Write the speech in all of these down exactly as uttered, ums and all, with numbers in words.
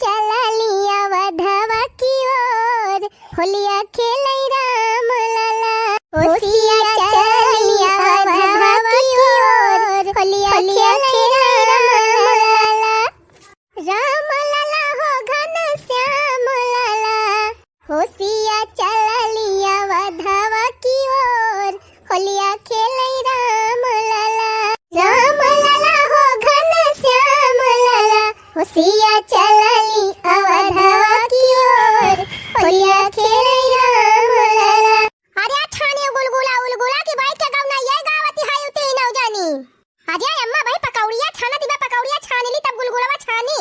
चलली अवधवा की ओर, होलिया खेलै राम लला। ओ सिया चलली अवधवा की ओर, होलिया खेलै राम लला। राम लला हो घनश्याम लला, हो सिया चलली अवधवा की ओर, होलिया खेलै राम लला। राम लला हो घनश्याम लला, हो सिया चलली अवधवा की ओर, होलिया खेलै राम लला। अरे छाने गुलगुला उलगुला की बैठ के गौना ये गावती है उते नौ जानी। अरे अम्मा भाई पकौड़िया छाना दिबा, पकौड़िया छान ली तब गुलगुलवा छानी।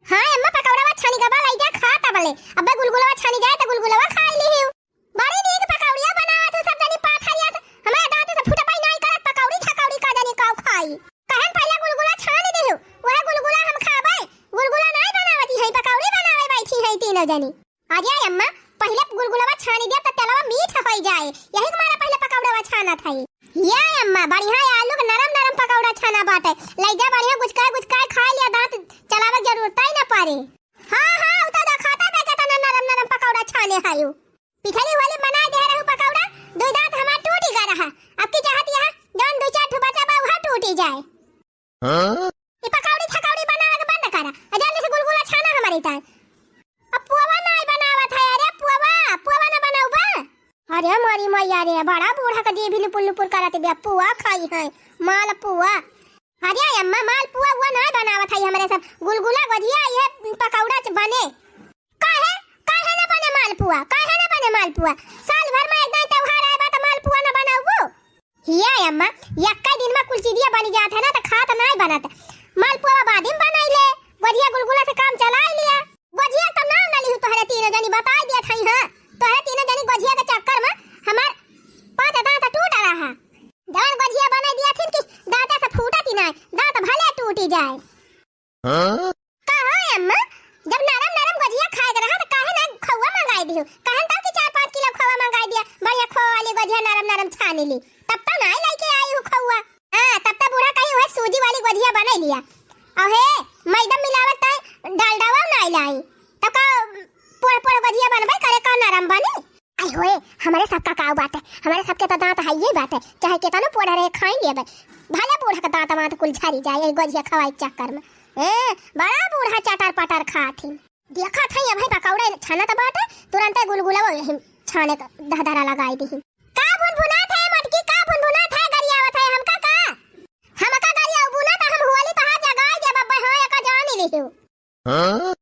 हाँ अम्मा पकौड़वा छानी गबा लाई जा खा तबले। अब्बे गुलगुलवा छानी जाए त गुलगुलवा खाई ली हियो। बड़ी नीक पकौड़िया बनावत हो सब जनी पाथरिया से। हमारे दांत से फुटबई नाई करत पकौड़ी छकौड़ी का जानी काऊ खाई। कहन पहले गुलगुला छान दे हो, वह गुलगुला हम खाबे। गुलगुला नाई बनावती है, पकौड़ी बनावे बैठी है तीनों जनी। अरे अम्मा, पहिले गुलगुलवा छानी दे त तेलवा मीठ होई जाए, यही के मारे पहिले पकौड़वा छानत है। ये अम्मा, बढ़िया आलू के नरम नरम पकौड़ा छाना बाटे, लइजा बढ़िया गुचकाए गुचकाए खाए लिया, दांत चलावे के जरूरत ही ना पड़े। हाँ हाँ, उ तो देखाता बे केतना नरम नरम पकौड़ा छाने है उ। पिछली होली बनाए दे रहू पकौड़ा, दुई दांत हमार टूटी गए रहा, अब की चाहत यह जौन दुई चार ठो बचा बा उहा टूटी जाए। हाँ? ई पकौड़ी छकौड़ी बनावे के बंद करा। आ जल्दी से गुलगुला छाना हमारी ताई। अब पुआवा नाई बनावत है, अरे पुआवा, पुआवा ना बनाऊ बा। अरे मोरी मैया रे, बड़ा बूढ़ा का जीभ लुपुर लुपुर करत बिया, पुआ खाई है, माल पुआ। अरे अम्मा, माल पुआ उआ नाई बनावत है हमरे सब, गुलगुला गोझिया ये पकौड़ा च बने। काहे, काहे ना बने माल पुआ, काहे ना बने माल पुआ? साल भर में एक दिन त्योहार आए बा त माल पुआ ना बनाऊ। हिया अम्मा, यक्का दिन में कुल चीजिया बनी जात है ना, त खात नाई बनत। मालपुआ बादिम बनाई ले, गोझिया गुलगुला से काम चलाई लिया। गोझिया तो नाम ना लिहू तोहरे तीनों जनी, बताई दिया थाई, हाँ, तोहरे तीनों जनी गोझिया के चक्कर में हमार पाँच दांत टूट रहा। जवन गोझिया बनाई दिया थी कि दांते से फूटत ही नाई, दांत भले टूटी जाए। हाँ? का हो अम्मा, जब नरम नरम गोझिया खाए के रहा त काहे ना खोआ मंगाई दियो? कहन तब कि चार पाँच किलो खोआ मंगाई दिया, बढ़िया खोआ वाली गोझिया नरम नरम छानी ली, तब तो नाई लेके आई हूँ खोआ। हाँ, तब तो बूढ़ा कही हुए सूजी वाली गोझिया बने लिया। और हे, मैदा मिलावत ताई डालडावा नाई लाई, तब का पोड़ पोड़ गोझिया बनबे करे का नरम बनी? आई होए, हमरे सबका काऊ बाटे, हमरे सबके त दांत हइये बाटे, चाहे केतनो पोड़ा रहे खाई लेबे। भले बूढ़ा के दांत वांत कुल झरी जाए, यही गोझिया खवाई के चक्कर में। ए, बड़ा बूढ़ा चटर पटर खाथिन। देखत हई, अबही पकौड़ा छानत बाटे, तुरंते गुलगुला वो यही छाने का दहदरा लगाई दिही। का भुनभुनात है मटकी, का भुनभुनात है, गरियावत है हमका का? हमका गरियाऊ बुना त हम होली तोहार जगाई देब, अब्बे हाँ, एका जानी लिहियो। हाँ?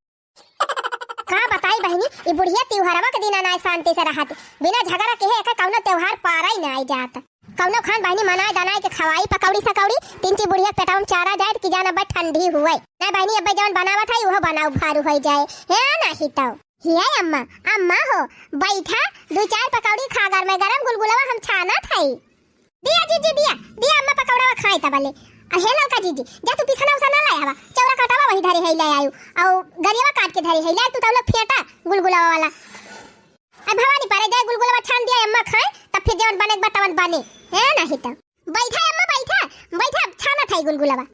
का बताई बहिनी, ई बुढ़िया त्योहारवा के दिना नाय शांति से रहत। बिना झगड़ा केहे एकर कौनो त्योहार पारा ही नाय जात। कौनो खान बहिनी मनाए दनाए के खवाई पकौड़ी सकौड़ी, तिनची बुढ़िया पेटवा में चारा जाए कि जान अब्बे ठंडी हुए। नाय बहिनी, अब्बे जवन बनावत है, उहो बनाऊ भारू होई जाए। हे नाही तो। हे अम्मा, अम्मा हो, बैठा, दू चार पकौड़ी खा, गरमे गरम गुलगुलवा हम छानत हई। दिया जीजी, दिया, दिया अम्मा पकौड़ावा खाई तबले। आ हे ललका जीजी, जा तू पिसना उसना लाए हवा, चौरा काटावा वही धरे है ले आयु। औ गरियावा काट के धरे है ले, तू तब लोग फेंटा गुलगुलावा वाला। आ भवानी परे जाए गुलगुलावा छान दिया अम्मा खाए, तब फिर जवन बने के बा तवन बने। है नाही तो। बैठा अम्मा बैठा, बैठा छाना था गुलगुलावा।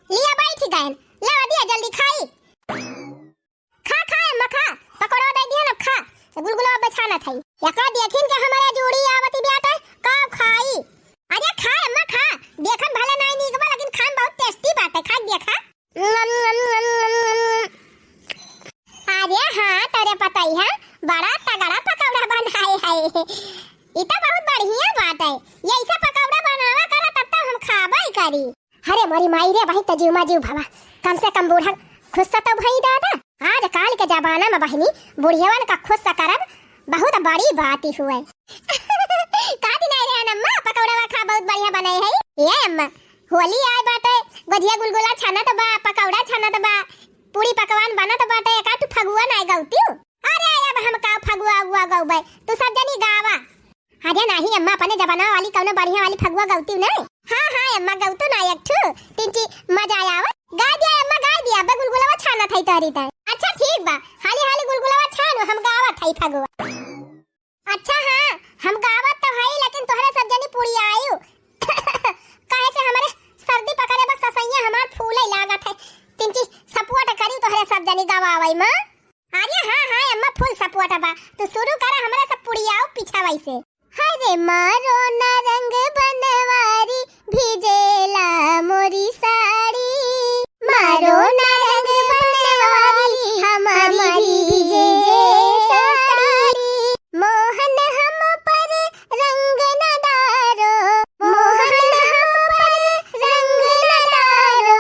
लिया बैठी गयन, लावा दिया जल्दी खाई। खा, खा, अम्मा, खा। पकौड़ा दे दिया ना, खा। गुलगुला अब छाना था। एका देखिन के हमारे जूड़ी आवती बाटे, का खाई? अरे खा, अम्मा, खा। देखन भले नाई नीक बा, लेकिन खान बहुत tasty बाटे, खा, देखा। अरे हाँ, तोरे पता ही है, बड़ा तगड़ा पकौड़ा बनाए है। ई तो बहुत बढ़िया बाटे। ये ऐसा पकौड़ा बनावा करा, तब तो हम खाबे करी। अरे मोरी माई रे, बहिन त जीव मा जीव भवा, कम से कम बूढ़ा खुश तो भई दादा। आजकाल के जमाना में बहिनी, बुढ़ियवन का खुश करब बहुत बड़ी बात ही हुए। का दिन आए रे अम्मा, पकौड़ा खा बहुत बढ़िया बने है। ए अम्मा, होली आए बाटे, गोझिया गुलगुला छनत बा, पकौड़ा छनत बा, पूरी पकवान बनत बाटे, एकाठ फगुआ नाय गौतियो। अरे अब हम का फगुआ उगुआ गौबे, तू सब जनी गावा। अरे नाही अम्मा, अपने जमाना वाली कौनो बढ़िया वाली फगुआ गौती नहीं। हाँ हाँ अम्मा, गौतू ना एक ठू, तिनची मजा आवा। गा दिया अम्मा, गा दिया, अबे गुलगुलावा छाना था तोहरी ताई। अच्छा ठीक बा, हाली हाली गुलगुलावा छानो, हम गावा था फगुआ। अच्छा हाँ, हम गावत तो हई, लेकिन तोहरे सब जनी पूरी आयु। काहे से हमारे सर्दी पकड़े बस ससैया हमार फूले लागत है। तिनची support करी तोहरे माँ? अरे हाँ, हाँ, अम्मा full support बा। तू शुरू करा, हमरा सब पुड़ियाओ पीछा वैसे। हरे मारो ना रंग बनवारी, भीजेला मोरी साड़ी। मारो ना रंग बनवारी, हमारी भीजे साड़ी। मोहन हम पर रंग न डारो, मोहन हम पर रंग न डारो।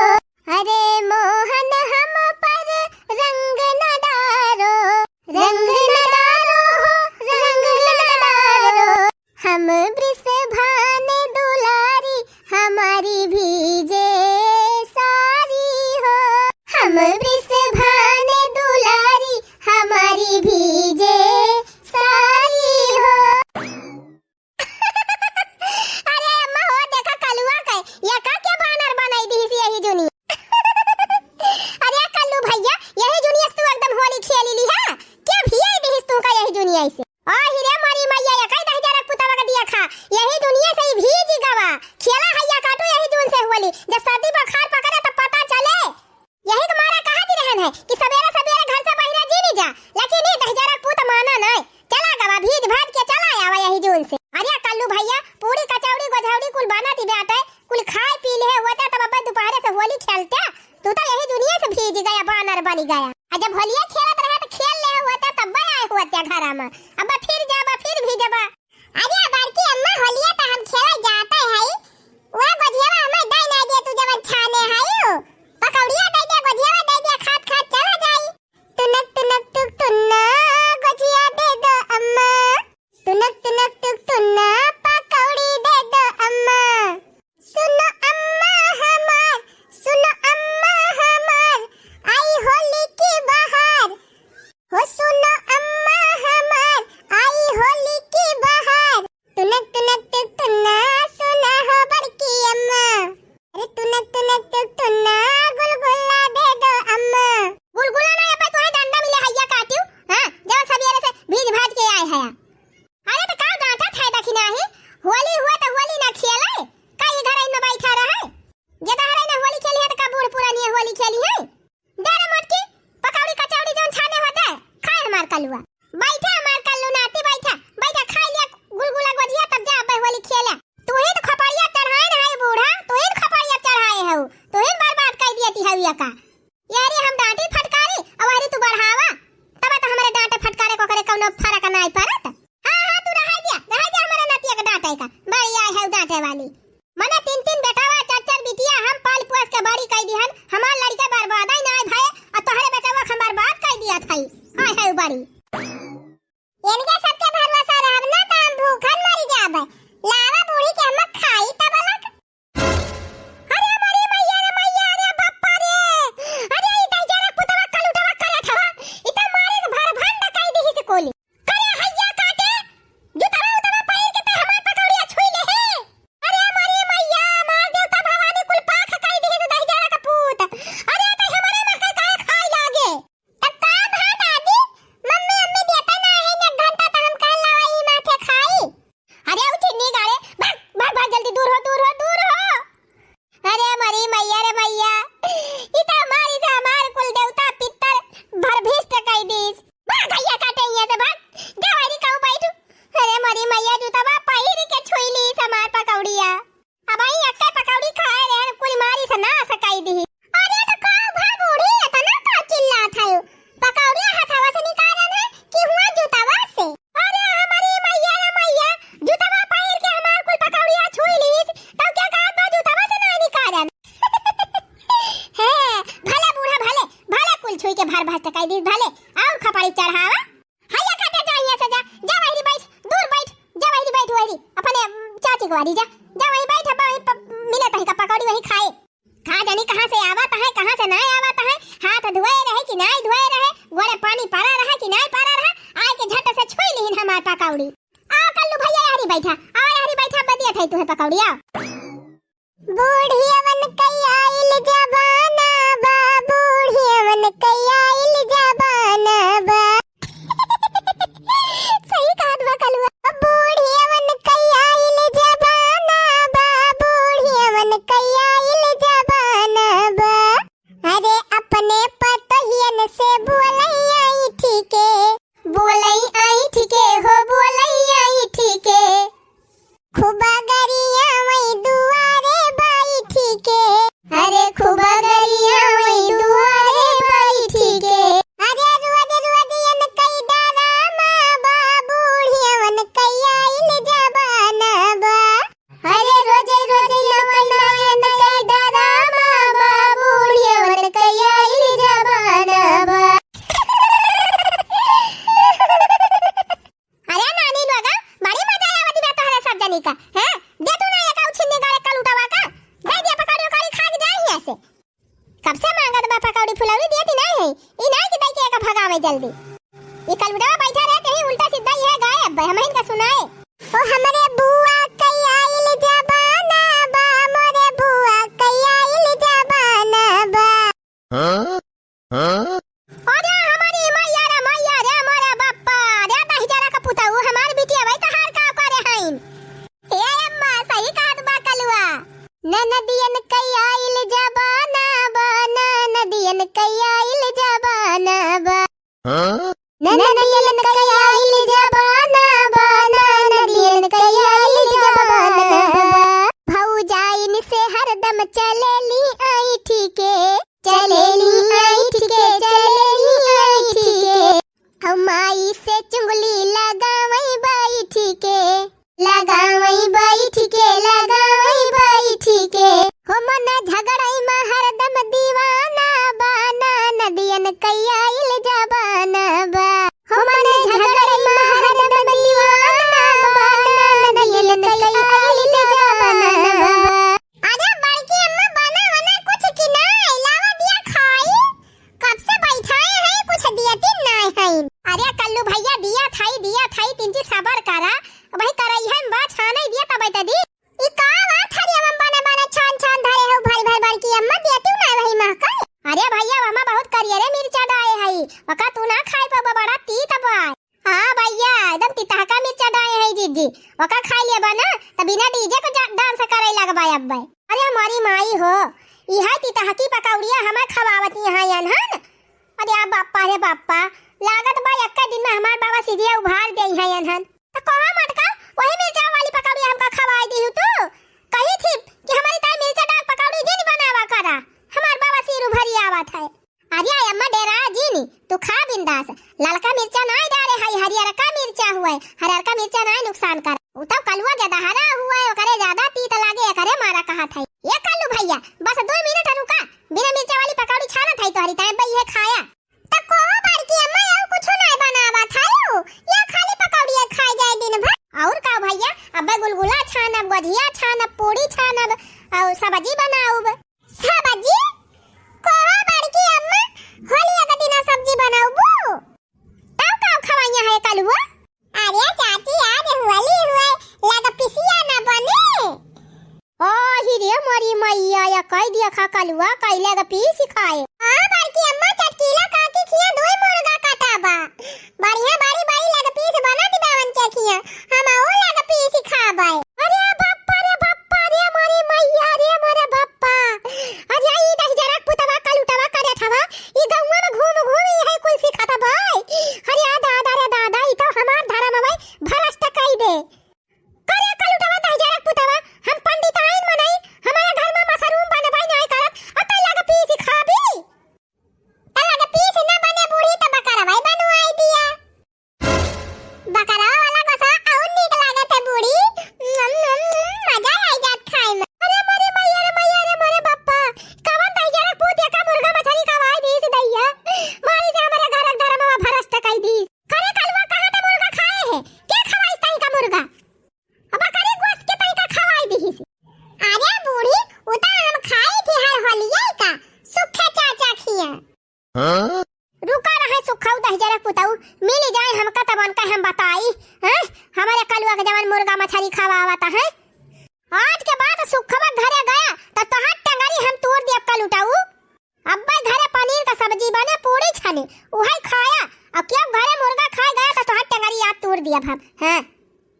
अरे मोहन हम पर रंग न डारो, रंग न डारो हो, रंग न डारो। हम वृषभान दुलारी, हमारी भीजे साड़ी हो। हम वृषभान दुलारी, हमारी भीजे साड़ी हो। अरे अम्मा हो, देखा कलुआ के, ये का क्या बानर बनाई दी सी यही जुनी। अरे कल्लू भैया, यही जुनिया से तू एकदम होली खेली ली है। क्या भियाई दी तू का यही जुनिया से? आ ही रे मारी मैया, ये कई दहिजरा के पुतवा का दिया खा। यही जुनिया से ही भीजी गवा। खेला हैया काटू यही जून से होली। जब सर्दी बुखार पकड़े तब पता चले। यही के मारा कहा दी रहन है कि सवेरे सवेरे घर से बहिरा जी नहीं जा, लेकिन ये दहिजरा पूत माना नहीं। चला गवा भीज भाज के चला आवा यही जून से। अरे कल्लू भैया, पूरी कचौड़ी गोझौड़ी कुल बनत ही बाटे, कुल खाए पी ले होते तब अब दोपहरे से होली खेलते। तू तो यही दुनिया से भीज गया, बानर बन गया। आ जब होलिया खेलत रहे तो खेल ले होते तब आए होते घर में। अब फिर जाबा, फिर भीजबा। अरे बड़की अम्मा, होलिया तो हम खेले जाते हैं, वो गोझियावा हमें दे ना दे, तू जवन छाने है, पकौड़िया दे दे, गोझियावा दे दे, खात खात चला जाई। तुनक तुनक टुक टुन्ना, गोझिया दे दो अम्मा। तुनक तुनक टुक टुन्ना, पकौड़ी दे दो अम्मा। सुनो अम्मा हमार, सुनो अम्मा हमार, आई होली की बहार। हो सुनो अम्मा हमार, आई होली की बहार। तुनक तुनक टुक टुन्ना, सुना हो बड़की अम्मा। अरे तुनक तुनक टुक टुन्ना, गुलगुला दे दो अम्मा। गुलगुला ना, ये पे तोहे डंडा मिले हैया काटियो। हाँ, जब सवेरे से भीज भाज के आए हैं। अरे तो का डांटा था देखी नाही, होली हुआ तो होली ना खेले, का ये घर में बैठा रहे? ये तो हरे ना होली खेली है तो का बूढ़ पुरानी होली खेली है? दे रे मोटकी, पकौड़ी कचौड़ी जौन छाने होते, खाए हमार कलुआ। बैठा हमार कल्लू नाती, बैठा, बैठा, खाई लिया गुलगुला गोझिया, तब जा अबे होली खेले। तू ही तो खपड़िया चढ़ाए ना है बूढ़ा, तू ही तो खपड़िया चढ़ाए है, तू ही बर्बाद कर दिया ती हविया का। यारी हम डांटी फटकारी, अवारी तू बढ़ावा, तब तो हमरे डांटे फटकारे को करे कौनो फर्क नाई पड़त। हाँ, हाँ, तू रहाई दिया, रहाई दिया हमरे नतिया के डांटे का, बड़ी आए है डांटे वाली। मने तीन तीन बेटावा, चार चार बिटिया हम पाल पोस के बड़ी कई दिहन, हमार लड़के बर्बाद ही ना आए भए, और तोहरे बेटवा के हम बर्बाद कई दिया थाई। हाय हाय बड़ी। इनके सबके भरोसा रहब ना त हम भूखन मरी जाबे। लावा बूढ़ी के हम खाई तबलक। अरे मरी मैया रे मैया, अरे बापा रे। अरे ई दहिजरा पुतवा कलुटवा करे थवा। ई त मारे के भर भंड कई दिही से कोली। करे हैया काटे, जुतवा उतवा पहिर के ते हमार पकौड़िया छुई ले हे। अरे मरी मैया, मार देवता भवानी कुल पाख कई दिहे से दहिजरा का पूत। अरे ते हमारे मकई काहे खाए लागे? त का भा दादी, मम्मी अम्मी देता ना है एक घंटा त हम कहन लावा ई माथे खाई। अरे उठी नी गाड़े, भाग, भाग, भाग जल्दी दूर हो, दूर हो, दूर हो। अरे मरी मैया रे मैया, ई त हमारी से हमार कुल देवता पितर भरभिष्ट कई दीस। भाग भैया काटे हियाँ से भाग, जा वही कहूँ बैठ। अरे मरी मैया जुतवा पहिर के छुई ली हमार पकौड़िया। अब आई अक्के पकौड़ी खाए रहे कुल मारी से नास कई दी। अरे त का भा बूढ़ी इतना का चिल्लात है? पकौड़िया हथवा से निकालन है कि हुआ जुतवा से? अरे हमारी मैया रे मैया, जुतवा पहिर के हमार कुल पकौड़िया छुई लीस, तब क्या कहत बा जुतवा से ना निकालन? हे, भले बूढ़ा भले, भले कुल छुई के भर भस टकाई दीस भले, और खपड़ी चढ़ावा। हैया काटे जा हियाँ से जा, जा वही बैठ, दूर बैठ, जा वही बैठ वही, अपने, उम, चाची को वारी जा, जा वही बैठ, अब वही प-, मिले तही का पकौड़ी वही खाए। का जानी कहाँ से आवत है, कहाँ से नाय आवत है, हाथ धोए रहे कि नाय धोए रहे, गोड़े पानी पड़ा रहे कि नाय पड़ा रहे, आए के झट से छुई लिहिन हमार पकौड़ी। आ कल्लू भैया यहरी बैठा, आ यहरी बैठा, बदिया थाई तुहे पकौड़ी, आ। बूढ़ियवन कई आइल जमाना बा, बूढ़ियवन कई आइल जमाना बा। सही कहत बा कलुआ। बूढ़ियवन कई आइल जमाना बा, बूढ़ियवन कई आइल जमाना बा। अरे अपने पतोहियन से बोले से मांगत बा पकौड़ी फुलौड़ी, दियत ही नाहीं है। ई नाहीं कि दई के एका भगावे जल्दी। ई कलुटवा बैठा रहे, कहीं उल्टा सीधा यह गाए, अब हमहिन का सुनाए। ओ हमरे बुआ कई आइल जमाना बा, मोरे बुआ कई आइल जमाना बा। हाँ? हाँ? अरे हमारी मैया रे मैया रे, मोरे बापा रे, दहिजरा का पुतऊ, हमार बिटिया भाई तहार का करे हईन? ए अम्मा, सही कहत बा कलुआ। ननदियन कई आइल जमाना बा, ननदियन कई आइल जमाना बा। हाँ? ननदियन कई आइल जमाना बा, ननदियन कई आइल जमाना बा। भौजाइन से हरदम चलेली ऐंठी के, चलेली ऐंठी के, चलेली ऐंठी के। औ माई से चुंगली लगावई बैठी के, लगावई बैठी के, लगावई बैठी के। हो मन झगड़ई मा हरदम दीवाना बा, ननदियन कई आइल जमाना बा। हो मन झगड़ई मा हरदम दीवाना बा, ननदियन कई आइल जमाना बा। अरे बड़की अम्मा, बना वना कुछ कि नाहीं, लावा दिया खाई। कब से बैठाए हैं, कुछ दियत ही नाहीं है। अरे कल्लू भैया, दियत है, दियत है, तीन चीज सबर करा। भाई करई है, बा छानई दिया तब बैठा दी। ई का बात हरिया में बने बने छान छान धरे हो, भारी भारी बड़की अम्मा, दियत ही नाहीं वही महका। अरे भैया, वमा बहुत करियरे मिर्चा डाए है, वका तू ना खाई पाबा, बड़ा तीत बा। हाँ भैया, एकदम तितहका मिर्चा डाए है जीजी, ओका खाई लेबा ना, त बिना DJ को जा-, dance करे लगबा अब्बे। अरे हमारी माई हो, इहै तितहकी पकौड़िया हमें खवावती हैं अनहन। अरे आ बाप्पा रे बाप्पा, लागत बा एक्का दिन में हमार बाबा सीधे उभार देई हैं अनहन। त कहा मटका, वही मिर्चा वाली पकौड़िया हमका खवाई दी तू। कही थी कि हमारी ताई मिर्चा डाल पकौड़ी जिन बनावा करा, हमार बाबा सिर उभरी आवत है। अरे अम्मा डेरा जिन, तू खा बिंदास। ललका मिर्चा नाहीं डारे हई, हरियरका मिर्चा हुए, हरियरका मिर्चा नाहीं नुकसान कर। उ तब कलुआ के दहरा हुए, ओकरे ज्यादा तीत लागे, एकरे मारा कहत हई। ए कल्लू भैया, बस दो मिनट रुका, बिना मिर्चा वाली पकौड़ी छानत हई तोहरी ताई, अब्बे इहे खाया। त को बड़की अम्मा, और कुछ नाहीं बनावत हई? ये खाली पकौड़िया खाए जाए दिन भर? और का भैया, अब्बे गुलगुला छानब, गोझिया छानब, पूड़ी छानब, और सब्जी बनाउब। सब्जी? कहो बड़की अम्मा, होली के दिना सब्जी बनउबू? तब का खवाइया है कलुआ? अरे चाची, आज होली हुए, लग पिसिया न बने। ओ ही रे मोरी मैया, या कई दिया खा कलुआ, कई लग पीस खाए। हाँ बड़की अम्मा, चटकीला काकी खिया दुई मुर्गा काटा बा। बढ़िया बड़ी बड़ी लग पीस बनत बावन के खिया, हम ओ लग पीस खाबै। अरे बप्पा रे बप्पा रे, मोरी मैया रे, मोरे बप्पा। अरे ई दहिजरक पुतवा कलुटवा करे ठवा, ई गौवा में घूम घूम ई है कुल सिखाता भाई। अरे आ दादा रे दादा, ई तो हमार धर्म भाई भ्रष्ट कई दे। करे कलुटवा दहिजरक पुतवा, हम पंडित आइन मनई, हमारे घर में मशरूम बनबै नाहीं करत, अतै लग पीस खाबी। त लग पीस न बने बूढ़ी, त बकरवै बनवाई दिया। बकरवा वाला गोसवा और नीक लागत है बूढ़ी। नम, नम, नम, मजा आई जात खाए में। अरे मोरे मैया रे मैया रे मोरे बप्पा, कवन दहिजरक पूत एका मुर्गा मछली खवाई दीस दैया। मारी से हमारे घरक धर्मवा भ्रष्ट कई दीस। करे कलुआ कहाँ ते मुर्गा खाए है? के खवाई तहीं का मुर्गा? अब करे गोस के तहीं का खवाई दीस। अरे बूढ़ी, उ त हम खाई थी हर होलिये का, सुखे चाचा खिया। हाँ? रुका रहे सुखऊ दहिजरक पुतऊ, मिल जाए हमका तब उनका हम बताई, हैं? हमारे कलुआ के जवन मुर्गा मछली खवावत हैं। आज के बाद सुखवा घरे गया त तोहार टंगरी हम तोड़ दियब कलुटऊ। अब्बे घरे पनीर का सब्जी बने, पूड़ी छने, उहै खाया, और क्यों घरे मुर्गा खाए गया त तोहार टंगरी याद तोड़ दियब हम, हैं?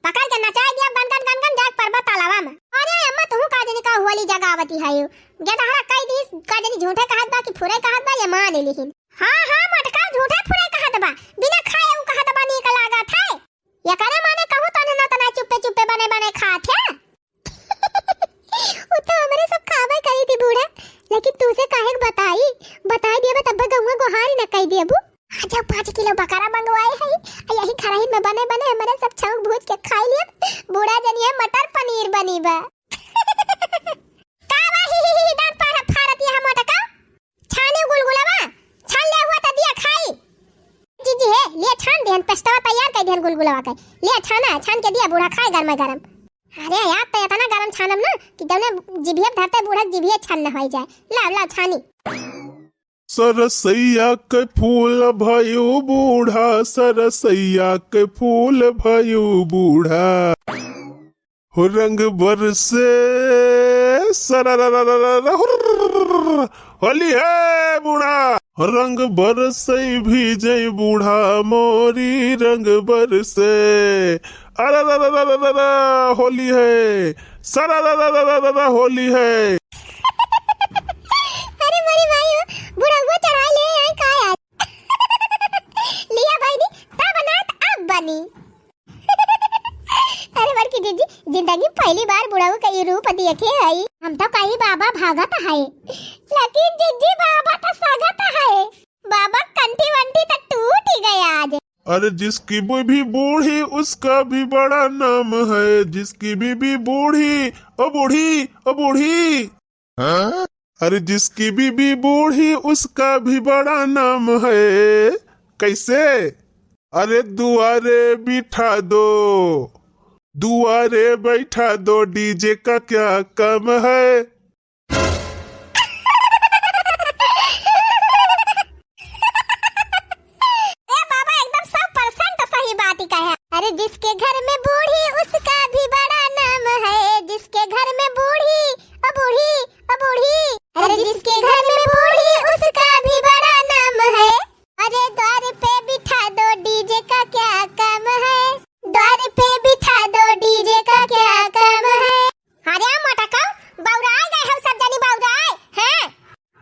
पकड़ के नचाई दिया गन गन गन गन, जाए परबा तालाबा में। अरे अम्मा, तुहू का जनी का होली जगावती है यू? गेदहरा कई दी, का जनी झूठे कहत बा कि फुरे कहत बा, ये मान लिहिन। हाँ, हाँ, मटका झूठे फुरे कहत बा, बिना खाए उ कहत बा नीक लागत है। ये करे माने कहूँ तने न तना चुप्पे चुप्पे बने बने खात है। उ तो हमरे सब खाबे करी थी बूढ़ा, लेकिन तू से काहे के बताई, बताई दिए तब्बे गौवा गोहारी न कई दिए बू। आज पाँच किलो बकरा मंगवाए है, आ यही खराही में बने बने हमरे सब छौंक भूज के खाई लियब। बूढ़ा जनिए मटर पनीर बनी बा। का बा ही ही ही दांत पाड़ा फारत ये मोटका? छाने गुलगुलावा, छान ले हुआ त दिया खाई। जीजी है, ले छान देहन, पेस्टवा तैयार कर देहन गुलगुलावा के। ले छाना, छान के दिया बूढ़ा खाए गरम गरम। अरे यार, तो इतना गरम छानम ना कि जौने जिभिया धरते बूढ़ा जिभिया छान न होई जाए। लाओ, लाओ छानी। सरसैया के फूल भयू बूढ़ा, सरसैया के फूल भयू बूढ़ा। हो रंग बरसे, सरररररर, हुर्र, होली है बूढ़ा। रंग बरसे भीजे बूढ़ा मोरी, रंग बरसे, अरररररर, होली है, सरररररर, होली है। अरे मोरी माई हो, बुढ़उआ चढ़ाई ले आई का यार? लिया बहिनी, तब ना त अब बनी। अरे बड़की जिज्जी, जिंदगी में पहली बार बुढ़ऊ का ई रूप देखे हई। हम तो कही बाबा भागत है, लेकिन जिज्जी बाबा तो सगत है। बाबा कंठी वंठी तो टूट ही गए आज। अरे जिसकी बीबी बूढ़ी उसका भी बड़ा नाम है, जिसकी बीबी बूढ़ी, ओ बूढ़ी, ओ बूढ़ी। हाँ? अरे जिसकी बीबी बूढ़ी उसका भी बड़ा नाम है। कैसे? अरे दुआरे बिठा दो, दुआरे बैठा दो, डीजे का क्या काम है। ए बाबा, एकदम सौ परसेंट सही बात ही कहे। अरे जिसके घर में बूढ़ी उसका भी बड़ा नाम है, जिसके घर में बूढ़ी, ओ बूढ़ी, ओ बूढ़ी। अरे जिसके घर में बूढ़ी उसका भी बड़ा नाम है। अरे द्वार पे बिठा दो, डीजे का क्या काम है, द्वार पे बिठा दो, डीजे का क्या काम है। अरे मोटका, बौराय गए हो सब जनी, बौराय, हैं?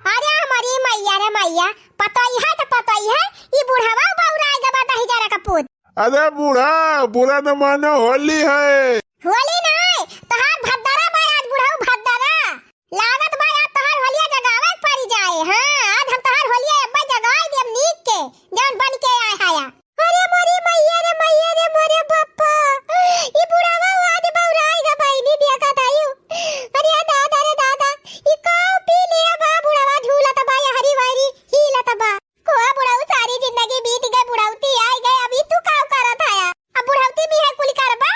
अरे हमारी मैया रे मैया, पतोई है तो पतोई है, ई बुढ़वा बौराय गवा दही जरा का पूत। अरे बूढ़ा, बुरा न मानो, होली है। होली नहीं, तोहार भद्दरा बा आज बुढ़ऊ, भद्दरा। लागत बा आज तोहार होलिया जगावे के पड़ी जाए। हाँ, आज हम तोहार होलिया अब्बा जगाए देब नीक के, जौन बन के आए हया। अरे मोरी मैया रे मैया रे मोरे बापा, ई बुढ़वा आज बौराय गा बहिनी देखा तायू। अरे दादा रे दादा, ई काव पी लिया बा बुढ़वा, झूलत बा या हरी वारी हीलत बा। कोहा बुढ़ऊ, सारी जिंदगी बीत गए, बुढ़ौती आए गए, अभी तू काव करत हया? अब बुढ़ौती भी है कुल करबा?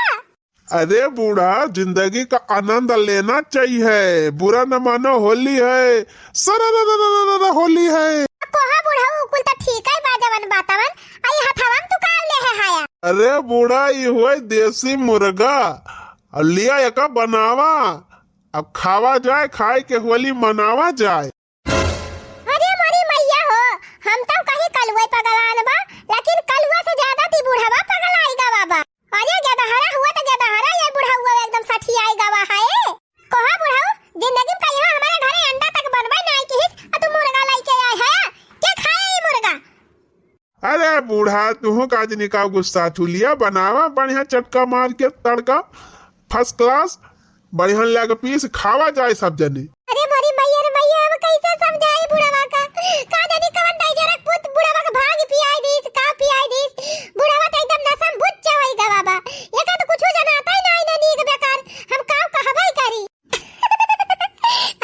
अरे बूढ़ा, जिंदगी का आनंद लेना चाहिए, बुरा न मानो, होली है, सरररररर, होली है। कोहा बुढ़ऊ, कुल त ठीक है बा जवन बातवन, आई हथवा में तू का ले है हाया? अरे बूढ़ा, ई हुए देसी मुर्गा, लिया एका बनावा, अब खावा जाए, खाए के होली मनावा जाए। अरे मोरी मैया हो, हम तो कहीं कलुआ पगलान बा, लेकिन कलुआ से ज्यादा ती बुढ़वा पगलाई गवा बा। अरे गेदहरा हुआ तो गेदहरा, ये बुढ़वा एकदम सठियाई गवा है। कहा बुढ़ऊ, जिंदगी में कहियो हमारे घरे अंडा तक बनबे नाई किहिस, आ तू मुर्गा लेके आए है? के खाए ई मुर्गा? अरे बूढ़ा, तुहू का आज निकाव गुस्सा थुलिया बनावा, बढ़िया चटका मार के तड़का, first class, बढ़िया leg piece खावा जाए सब जने। अरे मोरी मैया रे मैया, हम कैसे समझाई बुढ़वा का? का जानी कवन दहिजरक पूत बुढ़वा का भांग पियाई दीस, का पियाई दीस। बुढ़वा तो एकदम नसम बुच्चा होई गवा बा। एका तो कुछो जनाता ही नाही ना नीक बेकार। हम काव कहबे करी।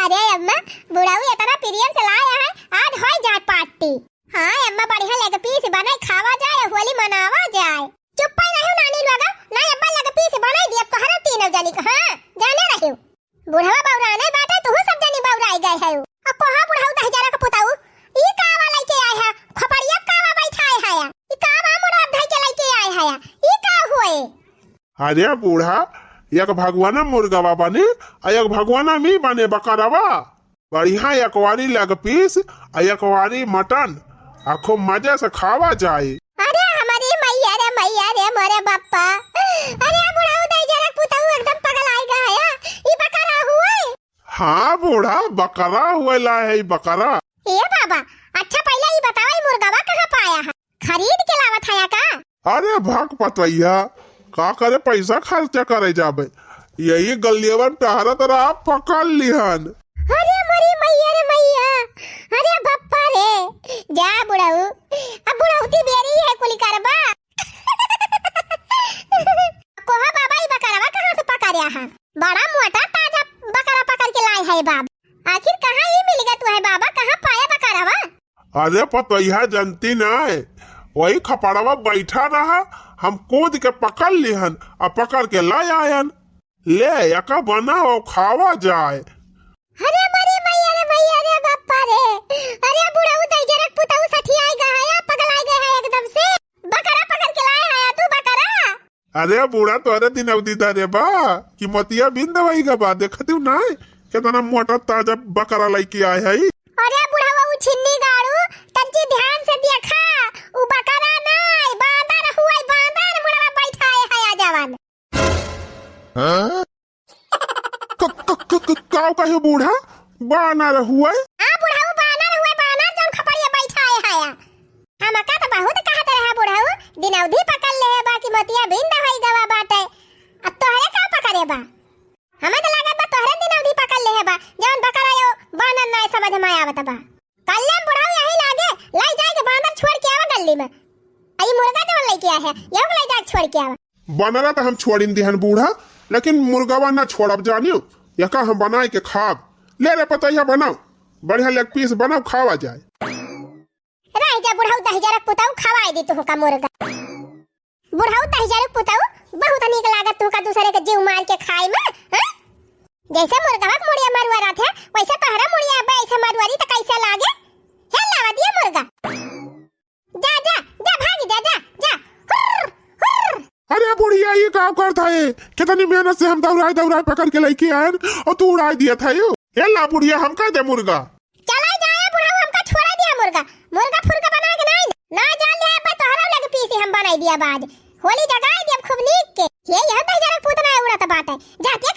अरे अम्मा, बुढ़ऊ इतना प्रेम से लाया है, आज होई जाए party। हाँ अम्मा, बढ़िया leg piece बनाई, खावा जाए, होली मनावा जाए। चुप्पे रहो नानी लोगा, ना अम्मा leg piece बनाई दिया तोहरे तीनों जनी का। हाँ, जाने रहो। बुढ़वा बौराने बाटे, तुहू सब जनी बौराई गए है। अब कोहा बुढ़ऊ दहिजरा का पुताऊ, ई कावा लेके आए है, खोपड़िया कावा बैठाए है, ई कावा मुड़वा धई के लेके आए है, ई का हुए? अरे बूढ़ा, एक भगवाना मुर्गवा बने, आ एक भगवाना मी बने बकरवा। बढ़िया एक वारी leg piece, आ एक वारी mutton, आ खूब मजे से खावा जाए। अरे हमारी मैया रे मैया रे मोरे बापा। अरे बुढ़ऊ दहिजरा का पुताऊ एकदम पगलाई गया है। ई बकरा हुए? हाँ बूढ़ा, बकरा हुए ला है ई बकरा। ए बाबा, अच्छा पहले ई बतावा ई मुर्गवा कहाँ पाया है? खरीद के लावत हया का? अरे भक पतोहिया, का करे पैसा खर्चा करे जाबे, यही गलियवन टहरत रहा, पकड़ लिहन। अरे मोरी मैया रे मैया, अरे बप्पा रे, जा बुढ़ऊ, अब बुढ़ौती बेरी है कुली करबा। कोहा बाबा ई बकरवा कहाँ से पकड़या है? बड़ा मोटा ताजा बकरा पकड़ के लाए है बाप। आखिर कहाँ ई मिल गया तू है बाबा, कहाँ पाया बकरवा? अरे पतोहिया जनती नाय, वही खपड़वा बैठा रहा, हम कूद के पकड़ लिहन, आ पकड़ के ला आयन। ले, एका बनाओ, खावा जाए। अरे मरे मैया रे मैया रे बापा रे, अरे बुढ़ऊ दई अरे बूढ़ा, तोहरे दिन अवधि धरे बा कि मोतिया बिन दवाई का बा, देखत हूँ नाय, केतना मोटा ताजा बकरा लइके आए है। अरे बुढ़वा, उ छिन्नी गाड़ू, तंची ध्यान से देखा, उ बकरा नाय, बांदर हुए, बांदर मुड़वा बैठाए है आ जवन। हाँ? क-, क-, क-, क-, काऊ कहे बूढ़ा? बानर हुए? आ बुढ़ऊ बानर हुए, बानर जौन खपड़िया बैठाए है। हमका तो बहुत कहत रहा बुढ़ऊ, दिन अवधि पकड़ ले है, बाकी मोतिया बिन दवाई गवा बाटे। अब तोहरे का पकड़े बा? हमें तो लागत बा तोहरे दिन अवधि पकड़ ले है बा, जौन बकरा यो बानर ना समझ में आवत बा। कल्लम बुढ़ऊ यही लागे, लाई जाए के बांदर छोड़ के आवा गली में। आई मुर्गा जौन लेके आए है, यहू को लाई जाए के छोड़ के आवा। बनरा त हम छोड़िन दिहन बूढ़ा, लेकिन मुर्गवा ना छोड़ब जानियो, यका हम बनाए के खाब। ले रे पतैया बनाओ, बढ़िया लेग पीस बनाओ, खावा जाए। रह जा बुढ़ऊ दहिजरक पुतऊ, खवाए दी तुहका मुर्गा। बुढ़ऊ दहिजरक पुतऊ, बहुत नीक लागत तुहका दूसरे के जीव मार के खाए में, हैं? जैसे मुर्गवा के मुड़िया मरुआ रहत है, वैसे तोहरा मुड़िया अबे ऐसे मरुआ रही त कैसे लागे? हे लावा दिया मुर्गा। जा, जा, जा, भागी जा, जा, जा। हुर्र, हुर्र। अरे बुढ़िया, ये का करत है? कितनी मेहनत से हम दौड़ाए, दौड़ाए पकड़ के लेके आयन और तू उड़ाए दिया था यो। ए ला बुढ़िया, हमका दे मुर्गा। चला जाए बुढ़ऊ, हमका छोड़ा दिया मुर्गा। मुर्गा फुर्गा बना के नहीं, ना जान ले अब तोहरा लगे पीसी हम बनाई दिया बाज। होली जगाए दिया खूब नीक के। ये यह दहिजरक पूत ना उड़त बाटे। जातिया